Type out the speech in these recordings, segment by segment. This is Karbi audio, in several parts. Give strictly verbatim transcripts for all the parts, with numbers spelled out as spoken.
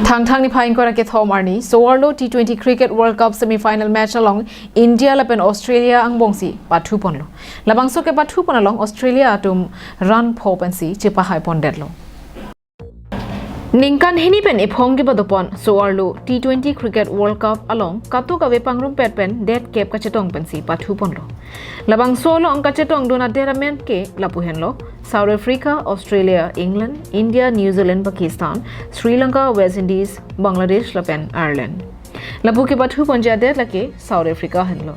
Thangthang niphai ingkoi ra kethom arni so-arlo T twenty Cricket World Cup semi-final match along India lapen Australia angbongsi pathuponlo. Labangso kepathupon along Australia atum run pho pensi chepahaipondetlo. Ningkan hini pen ephong kebadopon so-arlo T twenty Cricket World Cup along kato kave pangrumpet pen det kep kachetong pensi pathuponlo. Labangso along kachetongdun adet amen ke lapu henlo: South Africa, Australia, England, India, New Zealand, Pakistan, Sri Lanka, West Indies, Bangladesh lapen Ireland. Lapu kepathuponji adet lake South Africa henlo.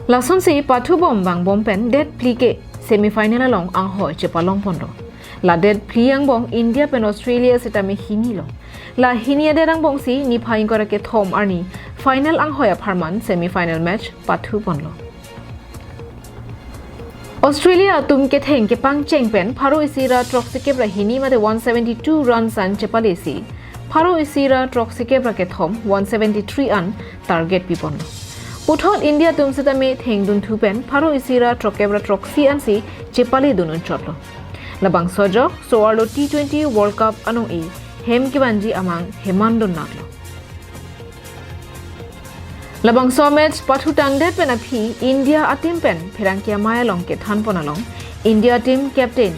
Lasonsi pathubom vangbom pen det phli ke semi-final along anghoi chepalongponlo. La det phli angbong India pen Australia sitame hinilo. La hini adet angbongsi niphai ingkoi ra kethom arni final anghoi apharman semi-final match pathuponlo. Australia atum ketheng kepangcheng pen pharo isi ra throksikep ra hini mate one seventy-two runs an chepalesi, pharo isi ra throksikep ra kethom, one seventy-three an target piponlo. Puthot India atum sitame thengdunthu pen pharo isi ra throkkep ra throksi ansi chepaledun unchotlo. Labangso ajok so-arlo T twenty World Cup anong-e hem kevanji amang hemandun natlo. Labangso match pathutangdet pen aphi India ateam pen pherangke amei along kethanpon along India team captain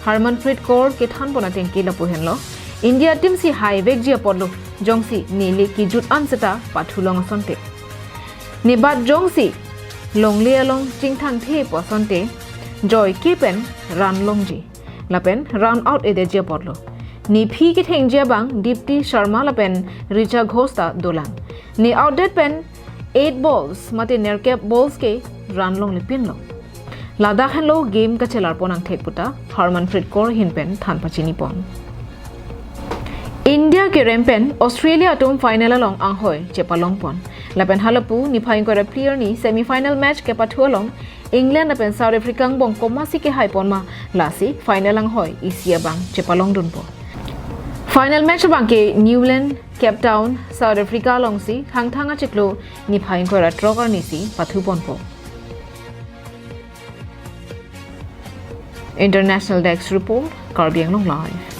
Harmanpreet Kaur kethanpon ateng ke lapu henlo: India team si haivekji apotlo, jongsi neli kijut an seta pathulong asonte. Ne bat jongsi longle along chingthangthepo asonte, joike pen run longji lapen run out-edetji apotlo. Ne phi kethengji abang Deepti Sharma lapen Richa Ghosh ta dolang. Ne outdet pen eight balls mate nerkep balls ke run longlepinlo. Ladak henlo game kachelarpon angthek puta Harmanpreet Kaur ahin pen than pachinipon. India kerem pen Australia atum final along anghoi chepalongpon. Lapen halapu niphai ingkoi ra phli arni semi-final match kepathu along England lapen South Africa angbong komatsi kehaipon ma, lasi final anghoi isi abang chepalongdunpo. Final match abang ke Newlands, Cape Town, South Africa alongsi Thangthang achiklo niphai ingkoi ra throk arnisi pathuponpo. International Desk Report, Karbi Anglong Live.